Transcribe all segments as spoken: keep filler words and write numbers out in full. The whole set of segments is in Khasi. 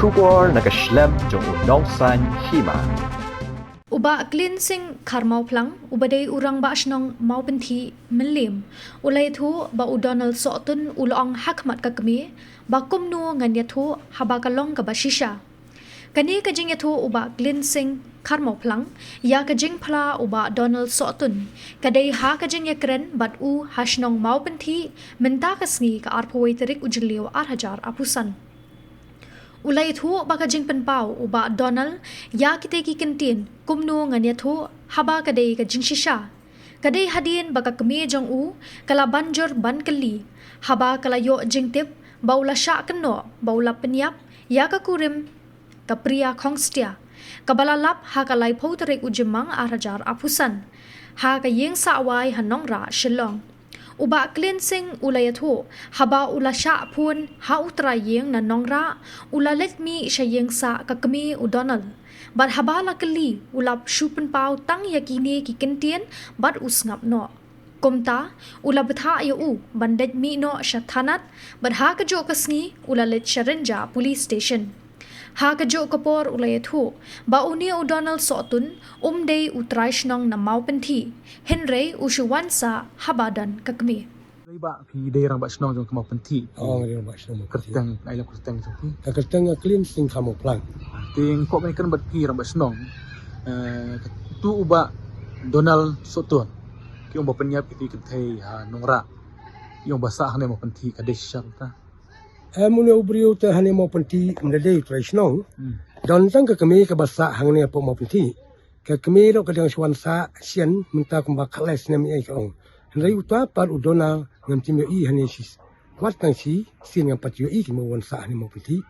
Khubor na ka shlem jong u Nongsaiñ Hima. U Bah Klin Sing Kharmawphlang, uba dei u Rangbah Shnong Mawpynthih Mylliem, u la ïathuh ba u Donald Sohtun u la ong ha khmat ka kmie ba kumno ngan ïathuh haba ka long kaba shisha. Kane ka jingïathuh u Bah Klin Sing Kharmawphlang ïa ka jingphla u Bah Donald Sohtun ka dei ha ka jingïakren bad u ha shnong Mawpynthih mynta ka sngi ka arphew wei tarik u Jylliew ar hajar arphew san. U la ïathuh ba ka jingpynpaw u Bah Donald ïa kitei ki kyntien kumno ngan ïathuh haba ka dei ka jingshisha. Ka dei hadien ba ka kmie jong u ka la ban jur ban kylli haba ka la ïoh jingtip ba u la shah kynnoh ba u la pynïap ïa ka kurim ka Priya Khongstia, kaba la lap ha ka laiphew tarik u Jymmang ar hajar arphew san ha ka ïing sah wai ha Nongrah, Shillong. U Bah Klin Sing u la ïathuh haba u la shah phone ha u trai ïing na Nongrah, u la leit mih sha ïing sah ka kmie u Donald. Bad haba la kylli, u la shu pynpaw tang ïa kine ki kyntien bad u sngap noh. Kumta, u la bthah ïa u ban leit mih noh sha thanat, bad ha kajuh ka sngi u la leit sha Rynjah Police Station. Ha kajuh ka por u la ïathuh ba une u Donald Sohtun um dei u trai shnong na Mawpynthih, hynrei u shu wan sah haba don ka kmie. Dei ba phi dei rangbah shnong jong ka Mawpynthih. Oh, nga dei rangbah shnong Mawpynthih. Kyrteng, ai la kyrteng jong phi. Ka kyrteng nga Klin Sing Kharmawphlang. Te nga kwah ban ïakren bad phi rangbah shnong. Eh, katu u Bah Donald Sohtun, ki ong ba pynïap ïa ki kynthei ha Nongrah. Ki ong ba sah hangne Mawpynthih, ka dei shisha ta? Em, une u briew te hangne Mawpynthih um dei u trai shnong. Hmm. Don tang ka kmie kaba sah hangne hapoh Mawpynthih. Ka kmie ruh ka dang shu wan sah shen mynta kumba khatlai snem ïa ka ong. Hynrei uta pat u Donald ngam shym ïohi hangne shi, wat tang shisien ngam pat ïohi kumno u wan sah hangne Mawpynthih.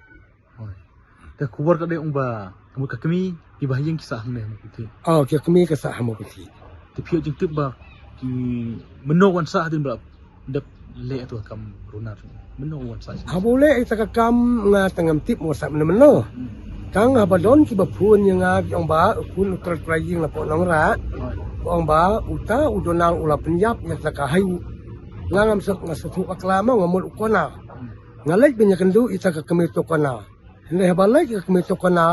Hooid. Te khubor ka dei ong ba ka mut ka kmie, kiba ha ïing ki sah hangne Mawpynthih. Oh, ki kmie ka sah ha Mawpynthih. Te phi ïoh jingtip ba ki, mynno wan sah hadien ba la dep leh ïa ka kam runar? Mynno wan sah? Haba u leh ïa ka kam nga tang ngam tip wan sah mynno mynno. Hmm. Tang haba don kiba phone ïa nga ki ong ba u khun u trai trai ïing na poh Nongrah. Hooid. Ba ong ba uta u Donald u la pynïap ïa ka kha hayu. Nga ngam sngewthuh bakla mo, nga mut u Kona. Hmm. Nga leit ban ïakynduh ïa ka kmie to Kona. Hynrei haba leit ka kmie to Kona,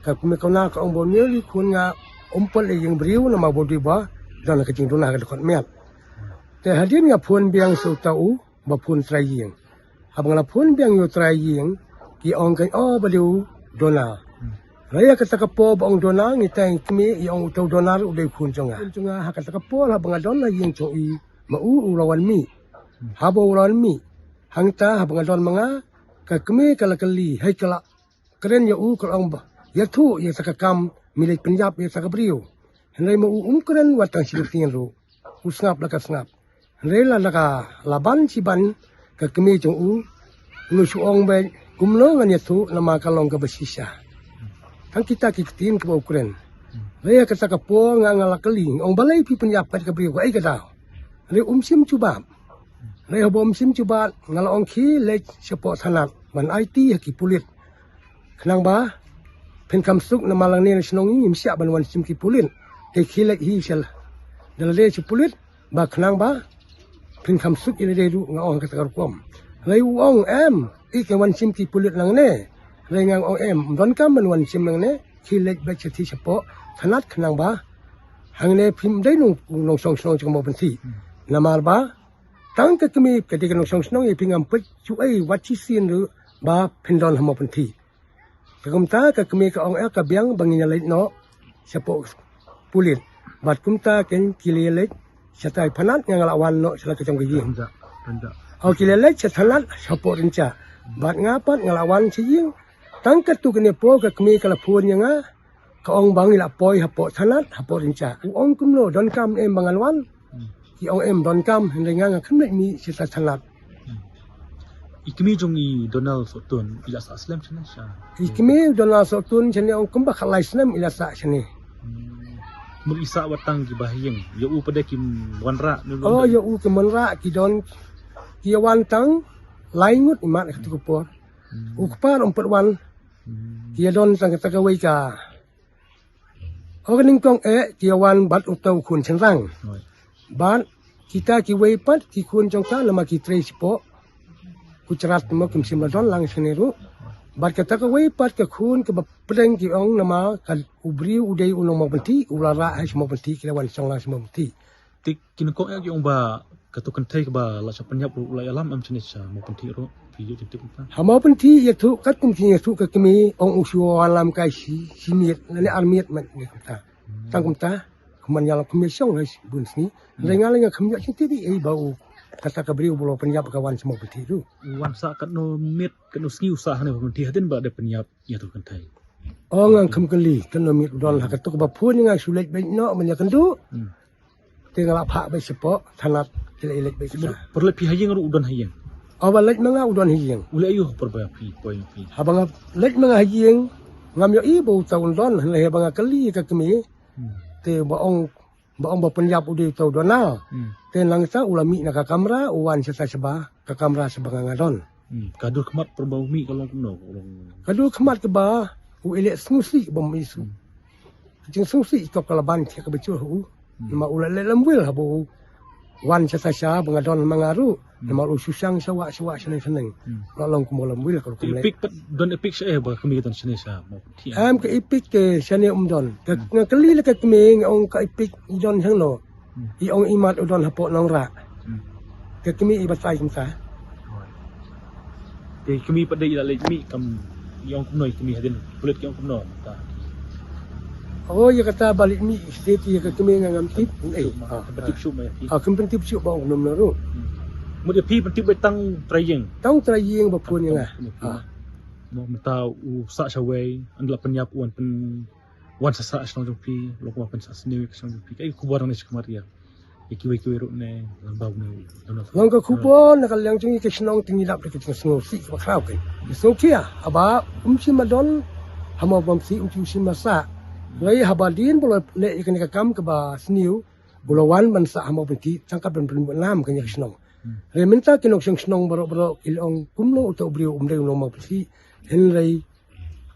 ka kmie Kona ka ong ba une u khun nga um pat leit ïing briew namar ba u dei ba don ka jingduna ka dkhot miat. Te hadien nga phone biang sha uta u ba phone trai ïing. Haba nga la phone biang ïa u trai ïing, ki ong kein, oh, ba dei u Donald. Hynrei ha kata ka por ba ong Donald, ngi teng kmie, i ong uta u Donald u dei u khun jong nga. Khun jong nga, ha kata ka por haba nga don ha ïing jong i, ma u u la wan mih. Haba u la wan mih, hangta haba nga don ma nga, ka kmie ka la kylli, hei ka la kren ïa u ka la ong ba ïathuh ïa ka kam mi leit pynïap ïa ka briew. Hynrei ma u um kren wat tang shi lyngngoh ruh. U sngap la ka sngap. Hynrei la, la ka la ban shi ban ka kmie jong u. U la shu ong ba kumno ngan ïathuh namar ka long kaba shisha. Tang kita ki ktien kiba u kren. Hynrei ha kata ka por nga, nga la kylli, ong balei phi pynïap pat ka briew, kaei ka daw. Hynrei um shym jubab. Hynrei haba um shym jubab nga la ong khie leit shapoh thanat ban aiti ha ki pulit. Khnang ba phin kham suk namar lane na shnong ngi ngim shah ban wan shim ki pulit. Te khie leit hi sha lade sha pulit ba khnang ba phin kham suk ïa lade ruh, nga ong ha kata ka rukom. Hynrei u ong em, i kan wan shim ki pulit nangne. Hynrei nga ong em, ym donkam ban wan shim nangne. Khie leit beit shathie shapoh thanat khnang ba hangne phim dei nong, nongshong shnong jong ka Mawpynthih. Namar ba tang ka kmie ka dei ka nongshong shnong, ïa phi ngam peit shuh ei wat shisien ruh ba phin don ha Mawpynthih. Te kumta ka kmie ka ong, eh, ka biang ba ngin ïa leit noh shapoh pulit. Bad kumta kein ki la ïa leit shatai phanat, nga nga la wan noh sha la ka jong ka ïing. Rynjah, rynjah. Oh, ki la leit sha thanat shapoh Rynjah. Bad nga pat nga la wan sha ïing. Tang katto katne por ka kmie ka la phone ïa nga. Ka ong ba ngi la poi hapoh thanat, hapoh Rynjah. U ong kumno, donkam em ba ngan wan? Hmm. Ki ong em donkam, hynrei nga nga khlem leit mih sha thanat. Hmm. I kmie jong i Donald Sohtun, i la sah slem shane sha? I kmie Donald Sohtun shane ong kumba khatlai snem i la sah shane. Hmm. Mut i sah wat tang kiba ha ïing, ïa u pat de kim wanrah ne? Oh, ïa u kim wanrah, ki don, ki ïa wan tang lai ngut imat ha katu ka por. Hmm. U kpa ruh um pat wan. Hmm. Ki ïa don tang kata kawei ka. Ho ka nyngkong eh ki ïa wan bad uta u khun shynrang. Hooid. Bad kita kiwei pat ki khun jong ka namar ki trei shapoh Gujarat mo, kim shym la don lang shane ruh. Bad kata kawei pat ka khun kaba pdeng ki ong namar ka u briew u dei u nongmawpynthih, u la rah ha sha Mawpynthih, ki la wan shong lang sha Mawpynthih. Te ki nyngkong eh ki ong ba kato kynthei kaba la shah pynïap ruh u la ïalam em shane sha Mawpynthih ruh, phi ïoh tip tip kumta? Ha Mawpynthih ïathuh katkum ki ïathuh ka kmie, ong u shu wan lam kai shi, shi miet lane ar miet mat ne kumta. Hmm. Tang kumta, kumne ïalam kmie shong ha shi bun sngi. Hmm. Hynrei nga lei nga khlem ïoh shim tip ei ba u kata ka briew ba la pynïap ka wan sha Mawpynthih ruh. U wan sah katno miet katno sngi u sah hane Mawpynthih hadien ba da pynïap ïa kato kynthei? Oh, nga khlem kylli katno miet u don ha kato kaba phone nga shu leit beit noh ban ïakynduh. Hmm. Te nga la phah beit shapoh thanat, ki la leit beit shapoh. Por leit phi ha ïing ruh u don ha ïing? Oh, ba leit ma nga u don ha ïing. U leh aïu por ba phi poi phi? Haba nga leit ma nga ha ïing, ngam ïohi ba uta u don, hynrei haba nga kylli ka kmie, hmm, te ba ong, ba ong ba pynïap u dei uta u don na. Hmm. Te nangta u la mih na ka kamra, u wan shata shaba ka kamra shaba nga nga don. Hmm. Ka dur khmat por ba u mih ka long kumno, ka long? Ka dur khmat kaba u leh sngewsih bym isu. Hmm. Ka jingsngewsih ito ka la ban thiah kaba jur ha u. Hmm. Namar u la leh lamwil haba u wan shata sha ba nga don ma nga ruh. Hmm. Namar u shu shang sha wah sha wah shaneng shaneng. Hmm. La long kumba lamwil ka rukom leh. Ka ipik pat don ipik shaei ba ka kmie ka don shane sha Mawpynthih? Em, ka ipik te shane um don. Ka, hmm, nga kylli la ka kmie nga ong ka ipik i don hangno. Hmm. I ong imat u don hapoh Nongrah. Hmm. Ka kmie i batai kumta. Te kmie pat de i la leit mih kam, i ong kumno i kmie hadien pulit ki ong kumno ta? Oh, ïa kata ba leit mih state ïa ka kmie nga ngam tip. Eh, shuh ma, ah, ba tip shuh ma ïa phi. Ah, kam pyntip shuh ba ong kumno ruh. Hmm. Mut ïa phi pyntip beit tang u trai ïing? Tang u trai ïing ba phone ïa nga. Tang u trai ïing. Ah. Mo mynta u sah shawei, ynda la pynïap u wan pyn wan sah sah shnong jong phi, lok ma pynsah sniew ïa ka shnong jong phi. Kaei ka khubor nangne shakhmat ïa, ïa kiwei kiwei ruh ne, lang bau ne, lang bau. Long ka khubor na ka liang jong ngi ka shnong te ngi lap da ka jingsngewsih kaba khraw keiñ. Ngi sngewkhia, haba um shym la don ha Mawpynthih, um shym la sah. Hynrei haba dien ba u la leh ïa kane ka kam kaba sniew, u la wan ban sah ha Mawpynthih, tang kat ban pynbun nam kane ka shnong. Hmm. Hynrei mynta ki nongshong shnong baroh baroh ki la ong kumno uta u briew um dei u nong Mawpynthih. Hynrei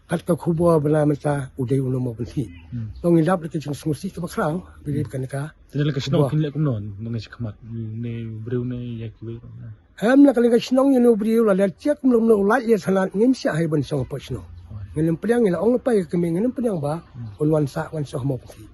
kat ka khubor ba la mynta u dei u nong Mawpynthih. Hmm. To ngi lap da ka jingsngewsih kaba khraw, ba dei kane ka. Te na ka shnong khubor kin leh kumno nangne shakhmat, ne u briew ne ïa kiwei? Em, na ka liang ka shnong ïa une u briew la leh check kumno kumno u lait ïa thanat, ngim shah hi ban shong hapoh shnong. Oh. Ngin ym pdiang, ngi la ong lypa ïa ka kmie ngin ym pdiang ba, hmm, un wan sah wan shoh ha Mawpynthih.